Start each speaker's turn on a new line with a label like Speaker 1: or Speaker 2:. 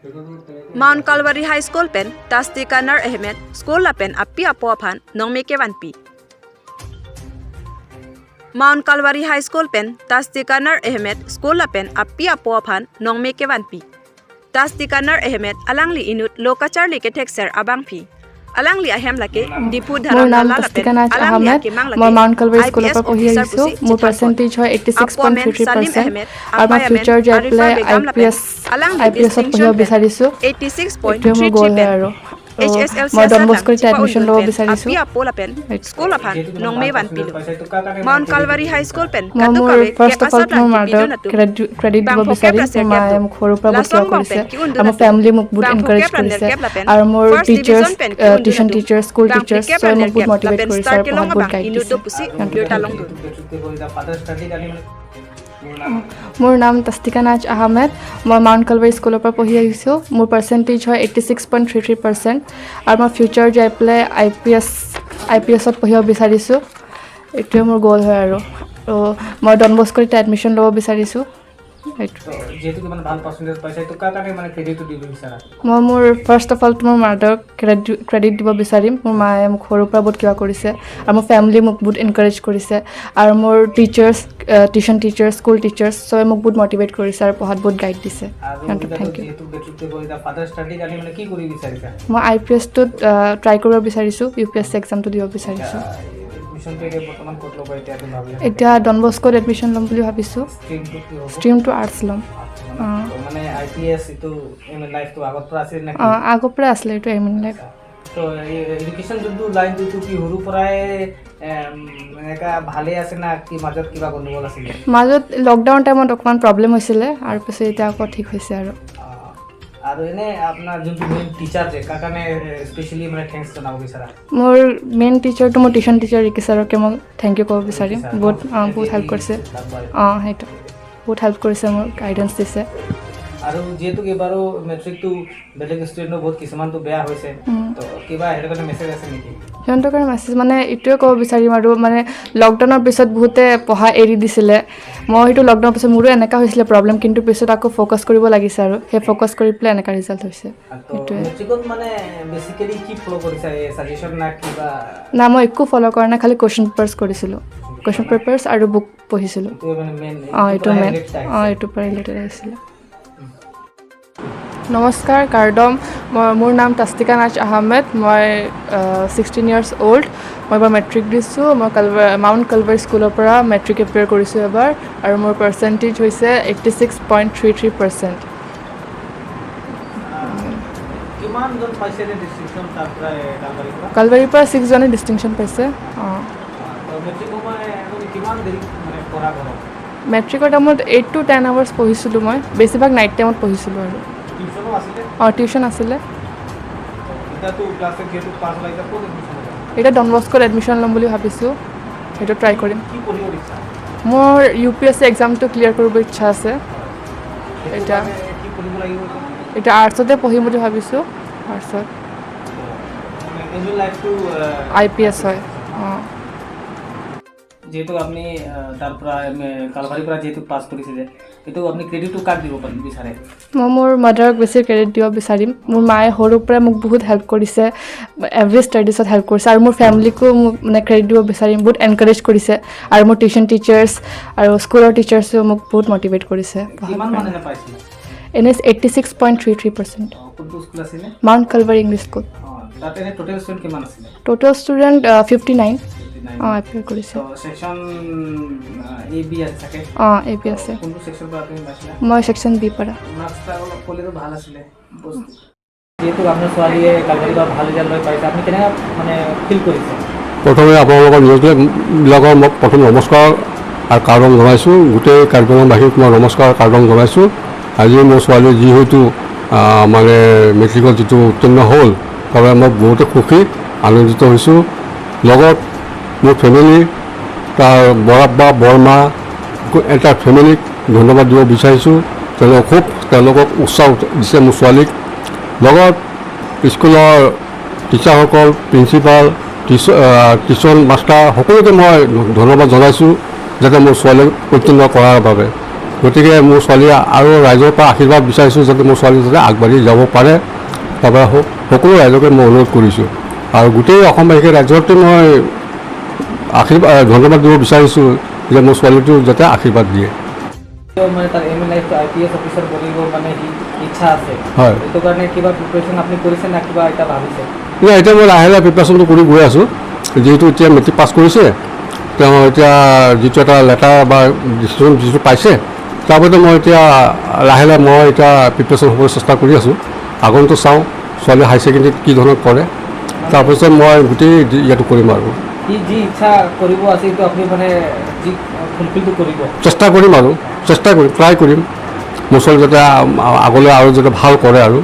Speaker 1: Mount Calvary High School pen Tastika Nar Ahmed School la pen api apo aphan nongme ke wanpi. Mount Calvary High School pen Tastika Nar Ahmed School la pen api apo aphan nongme ke wanpi. Tastika Nar Ahmed alangli inut lokachar li ke thekser abang phi. Alangli ahem lake Diphu
Speaker 2: মোৰ নাম
Speaker 1: Dharamnala la pen
Speaker 2: Tastika Nath
Speaker 1: alangli
Speaker 2: Ahmed.
Speaker 1: Akimang
Speaker 2: মই
Speaker 1: lake
Speaker 2: mount Calvary স্কুলৰ
Speaker 1: IPS
Speaker 2: পৰা পঢ়ি
Speaker 1: officer
Speaker 2: আহিছোঁ।
Speaker 1: pusi
Speaker 2: মোৰ
Speaker 1: Chithankot.
Speaker 2: Percentage হয় 86.33
Speaker 1: Appointment Salim
Speaker 2: percent
Speaker 1: Ahmed,
Speaker 2: আৰু মই
Speaker 1: Apayamen,
Speaker 2: future যাই
Speaker 1: Arifa
Speaker 2: পেলাই আই
Speaker 1: Begum
Speaker 2: P
Speaker 1: Lapen,
Speaker 2: S
Speaker 1: Alangli
Speaker 2: আই পি এছত
Speaker 1: distinction
Speaker 2: পঢ়িব
Speaker 1: pen
Speaker 2: বিচাৰিছোঁ। এইটোৱে মোৰ
Speaker 1: 86.33
Speaker 2: গ'ল
Speaker 1: pen
Speaker 2: হয় আৰু
Speaker 1: HSLC
Speaker 2: মই ডন
Speaker 1: Asatang
Speaker 2: বস্কোত
Speaker 1: Chipa
Speaker 2: admission
Speaker 1: Undun
Speaker 2: ল'ব
Speaker 1: pen
Speaker 2: বিচাৰিছোঁ।
Speaker 1: Api Apo Lapen School Aphan
Speaker 3: যিহেতু তোমাৰ
Speaker 1: Nongme
Speaker 3: ভাল
Speaker 1: Wan
Speaker 3: percentage
Speaker 1: Pilu
Speaker 3: পাইছা, এইটো কাৰ কাৰণে মানে
Speaker 1: Mount
Speaker 3: credit
Speaker 1: Calvary
Speaker 3: দিব
Speaker 1: High School
Speaker 3: বিচাৰা?
Speaker 1: pen
Speaker 2: মই মোৰ
Speaker 1: Katukawe
Speaker 2: first of all
Speaker 1: Kepasatang
Speaker 2: মোৰ
Speaker 1: Ki
Speaker 2: মাদাৰক
Speaker 1: Pidunatu
Speaker 2: credit দিব
Speaker 1: Bangpho
Speaker 2: বিচাৰিম।
Speaker 1: Kepra
Speaker 2: মোৰ মায়ে
Speaker 1: Serkeptu
Speaker 2: মোক সৰুৰ পৰা বহুত কিবা
Speaker 1: Lasongbong
Speaker 2: কৰিছে
Speaker 1: pen Ki
Speaker 2: আৰু মোৰ
Speaker 1: Undunatu
Speaker 2: family মোক বহুত
Speaker 1: Bangpho
Speaker 2: encourage
Speaker 1: Kepra
Speaker 2: কৰিছে
Speaker 1: Nerkep Lapen
Speaker 2: আৰু মোৰ
Speaker 1: First
Speaker 2: teachers,
Speaker 1: Division pen Ki
Speaker 2: tuition
Speaker 1: Undunatu
Speaker 2: teacher, school
Speaker 1: Bangpho
Speaker 2: teachers
Speaker 1: Kepra
Speaker 2: চবে মোক বহুত
Speaker 1: Nerkep
Speaker 2: motivate
Speaker 1: Lapen
Speaker 2: কৰিছে
Speaker 1: Star
Speaker 2: আৰু পঢ়াত
Speaker 1: Kelonga
Speaker 2: বহুত
Speaker 1: Bang
Speaker 2: guide দিছে
Speaker 1: Inudo Pusi
Speaker 2: সিহঁতক।
Speaker 1: Lirtalong
Speaker 2: thank U.
Speaker 3: যিহেতু মেট্ৰিক কৰি ফাদাৰ ষ্টাডি কাৰণে মানে মোৰ নাম
Speaker 2: মোৰ নাম তাস্তিকা নাজ আহমেদ। মই মাউণ্ট কালভাৰী স্কুলৰ পৰা পঢ়ি আহিছোঁ। মোৰ পাৰ্চেণ্টেজ হয় 86.33% আৰু মই ফিউচাৰ যাই পেলাই আই পি এছত পঢ়িব বিচাৰিছোঁ। এইটোৱে মোৰ গ'ল হয় আৰু মই ডন বস্কোত এতিয়া এডমিশ্যন ল'ব বিচাৰিছোঁ। এইটো
Speaker 3: তো যিহেতু কিমান ভাল পাৰ্চেণ্টেজ পাইছা, এইটো কাৰ কাৰণে মানে ক্ৰেডিটটো দিব বিচাৰা?
Speaker 2: মই মোৰ ফাৰ্ষ্ট অফ অল মোৰ মাদাৰক ক্ৰেডিট দিব বিচাৰিম। মোৰ মায়ে মোক সৰুৰ পৰা বহুত কিবা কৰিছে আৰু মোৰ ফেমিলি মোক বহুত এনকাৰেজ কৰিছে আৰু মোৰ teachers, tuition teachers, school teachers চবে মোক বহুত মটিভেট কৰিছে আৰু পঢ়াত বহুত গাইড দিছে
Speaker 3: আৰু
Speaker 2: সিহঁতক।
Speaker 3: এতিয়াতো
Speaker 2: thank U.
Speaker 3: যিহেতু মেট্ৰিক কৰি এতিয়া ফাদাৰ ষ্টাডি কাৰণে মানে কি কৰিব বিচাৰিছা?
Speaker 2: মই আই পি এছটোত ট্ৰাই কৰিব বিচাৰিছোঁ। ইউ পি এছ চি এক্সামটো দিব বিচাৰিছোঁ।
Speaker 3: এডমিশ্যনটো এতিয়া বৰ্তমান ক'ত ল'ব এতিয়া তুমি ভাবি আছা?
Speaker 2: এতিয়া ডন বস্কোত এডমিশ্যন ল'ম বুলি ভাবিছোঁ।
Speaker 3: ষ্ট্ৰীমটো কি হ'ব?
Speaker 2: ষ্ট্ৰীমটো আৰ্টছ ল'ম।
Speaker 3: আচ্ছা, মানে তো মানে আই পি এছ এইটো লাইফটো আগৰ পৰা আছিল নেকি?
Speaker 2: অঁ, আগৰ পৰাই আছিলে এইটো এইম ইন লাইফ।
Speaker 3: তো এডুকেশ্যন যোনটো লাইনটো, এইটো কি সৰুৰ পৰাই এনেকা ভালেই আছে না কি মাজত কিবা গণ্ডগোল আছিলে?
Speaker 2: মাজত লকডাউন টাইমত অকণমান প্ৰব্লেম হৈছিলে আৰু পিছত এতিয়া আকৌ ঠিক হৈছে আৰু।
Speaker 3: আৰু এনে আপোনাৰ যোনটো মেইন টিচাৰ যে কাৰ কাৰণে স্পেচিয়েলি মানে thanks জনাব বিচাৰা?
Speaker 2: মোৰ মেইন টিচাৰটো মোৰ টিউশ্যন টিচাৰ ৰিকি ছাৰকে মই thank U ক'ব বিচাৰিম। বহুত, অঁ, বহুত হেল্প কৰিছে। অঁ, সেইটো বহুত হেল্প কৰিছে, মোক গাইডেঞ্চ দিছে।
Speaker 3: আৰু যিহেতু এইবাৰো মেট্ৰিকটো বেলেগ ষ্টুডেণ্টো বহুত কিছুমানটো বেয়া হৈছে, তো কিবা সেইটো কাৰণে মেছেজ আছে নেকি?
Speaker 2: সিহঁতৰ কাৰণে মেছেজ মানে এইটোৱে ক'ব বিচাৰিম আৰু মানে লকডাউনৰ পিছত বহুতে পঢ়া এৰি দিছিলে। মই সেইটো লকডাউনৰ পিছত মোৰো এনেকুৱা হৈছিলে প্ৰব্লেম, কিন্তু পিছত আকৌ ফ'কাছ কৰিব লাগিছে আৰু সেই ফ'কাছ কৰি পেলাই এনেকুৱা ৰিজাল্ট হৈছে।
Speaker 3: তো
Speaker 2: সেইটোৱে।
Speaker 3: মেট্ৰিকত মানে বেচিকেলি কি ফ'ল' কৰিছা, এই ছাজেশ্যন না কিবা?
Speaker 2: না, মই একো ফ'ল' কৰা নাই, খালি কুৱেশ্যন পেপাৰ্ছ কৰিছিলোঁ, কুৱেশ্যন পেপাৰ্ছ আৰু বুক পঢ়িছিলোঁ।
Speaker 3: এইটোৱে মানে মেইন?
Speaker 2: অঁ, এইটো মেইন। অঁ, এইটোৰ পৰা ৰিলেটেড আহিছিলে। নমস্কাৰ কাৰ্ডম। মই মোৰ নাম তাস্তিকা নাজ আহমেদ। মই 16 ইয়াৰ্ছ অ'ল্ড। মই এবাৰ মেট্ৰিক দিছোঁ। মই মাউণ্ট কালভাৰী স্কুলৰ পৰা মেট্ৰিক এপিয়াৰ কৰিছোঁ এবাৰ আৰু মোৰ পাৰ্চেণ্টেজ হৈছে 86.33%।
Speaker 3: কিমানজন পাইছে ডিষ্টিংশ্যন তাৰ পৰা, কালবাৰীৰ পৰা?
Speaker 2: কালভাৰীৰ পৰা ছিক্সজনে ডিষ্টিংশ্যন পাইছে, অঁ।
Speaker 3: তো মেট্ৰিক সময় আপুনি কিমান দেৰি মানে পঢ়া ঘৰত?
Speaker 2: মেট্ৰিকৰ টাইমত 8 টু 10 আৱাৰ্ছ পঢ়িছিলোঁ মই। বেছিভাগ নাইট টাইমত পঢ়িছিলোঁ আৰু।
Speaker 3: টিউশ্যনো আছিলে?
Speaker 2: অঁ, টিউশ্যন আছিলে।
Speaker 3: এতিয়াতো ক্লাছ টেন যিহেতু পাছ হ'লা, এতিয়া ক'ত এডমিশ্যন ল'বা?
Speaker 2: এতিয়া ডন বস্কোত এডমিশ্যন ল'ম বুলি ভাবিছোঁ, সেইটো ট্ৰাই কৰিম।
Speaker 3: কি পঢ়িব ইচ্ছা?
Speaker 2: মোৰ ইউ পি এছ চি এক্সামটো ক্লিয়াৰ কৰিব ইচ্ছা আছে।
Speaker 3: সেইটো
Speaker 2: এতিয়া-
Speaker 3: কাৰণে কি পঢ়িব লাগিব এতিয়া?
Speaker 2: এতিয়া আৰ্টছতে পঢ়িম বুলি ভাবিছোঁ, আৰ্টছত।
Speaker 3: মানে এইম ইন লাইফটো
Speaker 2: আই পি এছ হয়, অঁ।
Speaker 3: যিহেতু আপুনি তাৰ পৰা কালভাৰীৰ পৰা যিহেতু পাছ কৰিছে যে এইটো আপুনি ক্ৰেডিটটো কাক দিব বিচাৰে?
Speaker 2: মই মোৰ মাদাৰক বেছি ক্ৰেডিট দিব বিচাৰিম। মোৰ মায়ে সৰুৰ পৰাই মোক বহুত হেল্প কৰিছে, এভৰি ষ্টাডিজত হেল্প কৰিছে আৰু মোৰ ফেমিলিকো মোক মানে ক্ৰেডিট দিব বিচাৰিম, বহুত এনকাৰেজ কৰিছে আৰু মোৰ টিউশ্যন টিচাৰ্ছ আৰু স্কুলৰ টিচাৰ্ছেও মোক বহুত মটিভেট কৰিছে পঢ়াৰ
Speaker 3: কিমান
Speaker 2: কাৰণে।
Speaker 3: মানে পাইছিলে?
Speaker 2: এনে 86.33%।
Speaker 3: কোনটো স্কুল আছিলে?
Speaker 2: Mount Calvary English school.
Speaker 3: অঁ, তাত এনে টোটেল ষ্টুডেণ্ট কিমান আছিলে?
Speaker 2: Total student 59।
Speaker 3: 59।
Speaker 2: অঁ, এপিয়াৰ কৰিছে।
Speaker 3: তো ছেকশ্যন এ বি আছে চাগে?
Speaker 2: অঁ, এ বি আছে।
Speaker 3: কোনটো ছেকশ্যন পৰা আপুনি পাইছিলা?
Speaker 2: মই ছেকশ্যন বি পৰা।
Speaker 3: মাৰ্কছটা অলপ ক'লেতো ভাল আছিলে বস্তু। যিহেতু আপোনাৰ ছোৱালীয়ে কালভাৰীৰ পৰা ভাল ৰিজাল্ট লৈ পাইছে, আপুনি কেনেকুৱা মানে ফিল কৰিছে?
Speaker 4: প্ৰথমে আপোনালোকৰ নিউজবিলাকৰ মই প্ৰথম নমস্কাৰ আৰু কাৰ্ডম জনাইছোঁ। গোটেই কাৰ্বি মই নমস্কাৰ কাৰ্ডম জনাইছোঁ। আজি মোৰ ছোৱালী যিহেতু মানে মেট্ৰিকত যিটো উত্তীৰ্ণ হ'ল, তাৰ বাবে মই বহুতে সুখী আনন্দিত হৈছোঁ। লগত মোৰ ফেমিলি, তাৰ বৰাব্বা, বৰমা, এটা ফেমিলিক ধন্যবাদ দিব বিচাৰিছোঁ। তেওঁলোকক খুব তেওঁলোকক উৎসাহ দিছে মোৰ ছোৱালীক। লগত স্কুলৰ টিচাৰসকল, প্ৰিন্সিপাল, টিউচন মাষ্টাৰ সকলোকে মই ধন্যবাদ জনাইছোঁ যাতে মোৰ ছোৱালীক উত্তীৰ্ণ কৰাৰ বাবে। গতিকে মোৰ ছোৱালীয়ে আৰু ৰাইজৰ পৰা আশীৰ্বাদ বিচাৰিছোঁ যাতে মোৰ ছোৱালী যাতে আগবাঢ়ি যাব পাৰে। তাৰপৰা সকলো ৰাইজকে মই অনুৰোধ কৰিছোঁ আৰু গোটেই অসমবাসীকে ৰাইজতে মই আশীৰ্বাদ, ধন্যবাদ দিব বিচাৰিছোঁ যে মোৰ ছোৱালীটো যাতে আশীৰ্বাদ দিয়ে।
Speaker 3: মানে তাৰ এম ইন লাইফটো আইপিএছ অফিচাৰ বনিব মানে সি ইচ্ছা আছে।
Speaker 4: হয়।
Speaker 3: সেইটো কাৰণে কিবা প্ৰিপেৰেশ্যন আপুনি কৰিছে না কিবা এতিয়া ভাবিছে?
Speaker 4: নাই, এতিয়া মই লাহে লাহে প্ৰিপেৰেশ্যনটো কৰি গৈ আছোঁ। যিহেতু এতিয়া মেট্ৰিক পাছ কৰিছে, তেওঁ এতিয়া যিটো এটা লেটাৰ বা ডিচিশ্যন যিটো পাইছে, তাৰ বাবে মই এতিয়া লাহে লাহে মই এতিয়া প্ৰিপেৰেশ্যন হ'বলৈ চেষ্টা কৰি আছোঁ। আগন্তুক চাওঁ ছোৱালী হাই ছেকেণ্ডেৰীত কি ধৰণত কৰে, তাৰপিছত মই গোটেই ইয়াটো কৰিম আৰু।
Speaker 3: সি যি ইচ্ছা কৰিব আছে, সেইটো আপুনি মানে যি ফুলফিলটো কৰিব?
Speaker 4: চেষ্টা কৰিম আৰু, চেষ্টা কৰিম, ট্ৰাই কৰিম মোৰ ছোৱালী যাতে আগলৈ আৰু যাতে ভাল কৰে আৰু।